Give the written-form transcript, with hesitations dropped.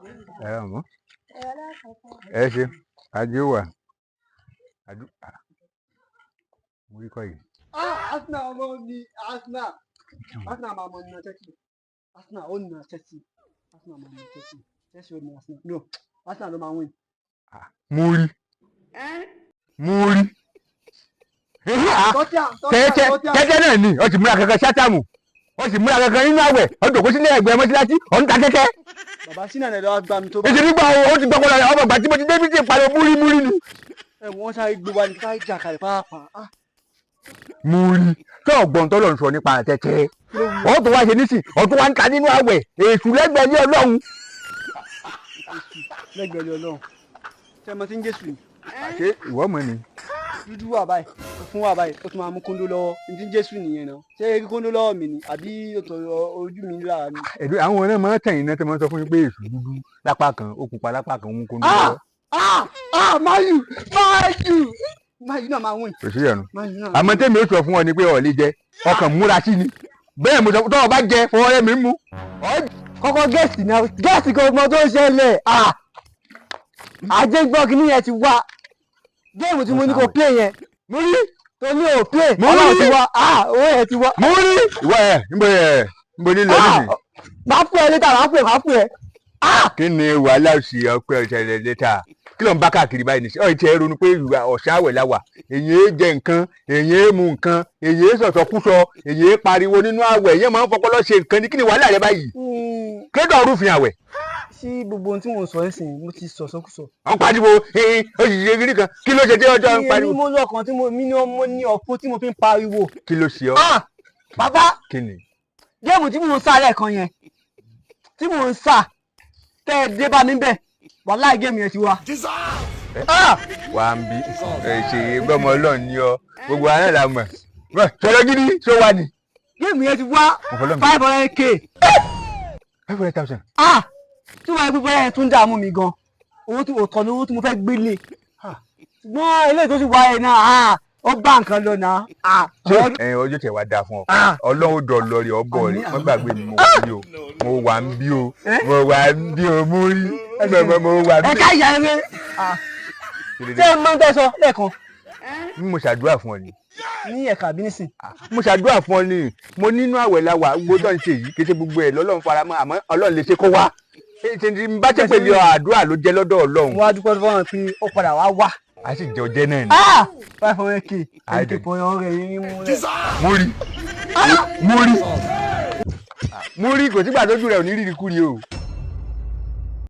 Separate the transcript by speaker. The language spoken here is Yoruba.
Speaker 1: Ẹ rà mọ́. Ẹ ṣe ajé wà. Mo rí kọ́ yìí.
Speaker 2: Ah, Arsenal ọmọ mi, Arsenal. Arsenal máa mọ nínú Chelsea. Arsenal ó nà Chelsea. Arsenal máa nà Chelsea. Chelsea ó nà Arsenal. No, Arsenal ló máa win.
Speaker 1: Mo rí. Mo rí.
Speaker 2: Tottenham,
Speaker 1: Tẹ́tẹ́
Speaker 2: Tottenham,
Speaker 1: tẹ́tẹ́ náà ni ó ti múra kankan ṣátàmù, ó sì múra kankan nínú àwẹ̀, ó jòkó sílé ẹgbẹ́ mọ́síláṣí, ó ń ta tẹ́tẹ́.
Speaker 2: Bàbá sínú ẹ̀ lọ́wọ́ gbà mí tó bá.
Speaker 1: Èsì nígbà wo ó ti gbọ́ kọ́lá ọmọ ìgbà tí mo ti dé bí ti pariwo múrí múrí ni.
Speaker 2: Ẹ wọ́n sáré gbé wa ní ká jà kalẹ̀ pàápàá. Ah,
Speaker 1: Mo rí tó ọ̀gbọ́n tó lọ sọ nípa tẹ́tẹ́,
Speaker 2: kí ló wù
Speaker 1: ó tún wá ṣe nísìn, ó tún wá ń ta nínú àwẹ̀ èṣù lẹ́gbẹ̀ẹ́ ní Ọlọ́run.
Speaker 2: Lẹ́gbẹ̀ẹ́ lé Ọlọ́run. Ṣé ẹ mọ tí ń Jésù ni?
Speaker 1: Àṣé ìwọ mọ̀ ni.
Speaker 2: Dúdú wà báyìí, funfun wà báyìí, ó tún máa mú kóńdó lọ́wọ́. Ní tí ń Jésù nìyẹn náà. Ṣé rí kóńdó lọ́wọ́ mi ni? Àbí ọ̀tọ̀ ojú mi lára mi?
Speaker 1: Ẹ̀dùn àwọn náà máa ń tẹ̀yìn náà tó máa ń sọ fún yín pé èṣù dúdú lápá kan, ó pupa lápá kan, ó mú kóńdó
Speaker 2: Ah!
Speaker 1: lọ́wọ́.
Speaker 2: Ah! Ah! Mayu! Mayu! Mayu náà máa win.
Speaker 1: Kò sí ìyọnu.
Speaker 2: Mayu náà.
Speaker 1: Àmọ́ tèmi ó sọ fún ọ ni pé ọ̀ lè jẹ ọkàn múra sí ni, bẹ́ẹ̀ mo sọ tọ́ ọ bá jẹ fọwọ́ rẹ mi mú.
Speaker 2: Kọ́kọ́ gẹ̀ẹ́sì náà, gẹ̀ẹ́sì kan mọ tó ń ṣẹlẹ̀. Ah! Ajé gbọ́ kí nìyẹn ti wá. Géèmù tí mo ní kò play yẹn.
Speaker 1: Mo rí.
Speaker 2: Tó ní ò play.
Speaker 1: Mo rí.
Speaker 2: Ọlọ́run ti wá. Ah! Owó yẹn ti wá.
Speaker 1: Mo rí ìwọ ẹ níbo ẹ níbo ní lọ
Speaker 2: Ah!
Speaker 1: nísìnyí.
Speaker 2: Máa fún ẹ létà, máa fún ẹ, máa fún ẹ. Ah!
Speaker 1: Kí ni wàhálà òsì ọpẹ ọ̀sẹ̀ lẹ́tà, kí ló ń bá káàkiri báyìí nìṣẹ́ ọ̀ tí ẹ ronú pé ìwà ọ̀sẹ̀ àwẹ̀ la wà, èyí é jẹ nǹkan, èyí é mu nǹkan, èyí é sọ̀sọ̀kúsọ, èyí é pariwo nínú àwẹ̀, èyí máa ń fọpọlọ ṣe nǹkan ní. Kí ni wàhálà rẹ báyìí? Kí ló dé ọrùfin àwẹ̀?
Speaker 2: Sí gbogbo ohun tí mò ń sọ nísìnyí, mo ti sọ̀sọ́kùsọ.
Speaker 1: Àwọn pariwo ee òṣìṣẹ́ kiri kan, kí ló ṣe dé ọjọ́ ń pariwo?
Speaker 2: Èmi mo lọ́kàn tí mo mi ní mo ní ọ̀fun tí mo fi ń pariwo.
Speaker 1: Kí ló ṣe ọ́?
Speaker 2: Ah! Bàbá!
Speaker 1: Kí ni?
Speaker 2: Géèmù tí mò ń sá lẹ́ẹ̀kan yẹn, tí mò ń sá, tẹ́ ẹ dé bá mi bẹ̀, wàláì géèmù yẹn ti wá. Ah!
Speaker 1: Wà á ń bí ẹ ṣe gbọ́mọ Ọlọ́run ní ọ, gbogbo ara là mọ̀ sọ̀rọ̀ gidi ṣó wà ní.
Speaker 2: Géèmù yẹn ti wá.
Speaker 1: Mo fọlọ́ mi.
Speaker 2: 500K.
Speaker 1: 500,000.
Speaker 2: Ah! Tí wọ́n gbé bóyá yẹn tún dààmú mi gan. Owó tí òtọ̀ ni owó tí mo fẹ́ gbélé. Ṣùgbọ́n eléyìí tó sì wá yẹn náà, ah! Ó bá nǹkan lọ náà. Ah!
Speaker 1: Ṣé ẹ ọjọ́ tẹ̀ wá dáa fún ọ?
Speaker 2: Ah!
Speaker 1: Ọlọ́run dọ̀ lọ́ọ̀rì ọbọ̀ rẹ̀, wọ́n gbàgbé mi, mo wà ń bí o, mo wà ń bí o, mo wà ń bí o, mo rí mo wà ń
Speaker 2: Ẹ
Speaker 1: bí.
Speaker 2: ká ìyá rẹ. Ah! Ṣé ẹ máa ń tẹ́ sọ lẹ́ẹ̀kan?
Speaker 1: Mo ṣàdúrà fún ọ ni.
Speaker 2: Ní ẹ̀ka àbí nísìn?
Speaker 1: Mo ṣàdúrà fún ọ ni, mo nínú àwẹ̀ la wà, gbogbo tó ń ṣe yìí kì í ṣe gbogbo ẹ̀ lọ́lọ́run faramọ́, àmọ́ Ọlọ́run lè ṣe kó wá ṣe ti bá ṣe pẹ̀lú àdúrà ló jẹ́ lọ́dọ̀ Ọlọ́run.
Speaker 2: Mo wá dúpẹ́ fọ́nrán pé ó padà wá wá.
Speaker 1: A sì jẹ ọjẹ́ náà ni.
Speaker 2: Ah! 500K.
Speaker 1: Àìdè.
Speaker 2: Ẹni tó fọyán rẹ̀ yín mú rẹ̀.
Speaker 1: Mo rí, mo rí, mo rí, kò sígbà tójú rẹ̀ ò ní rírì kúri o.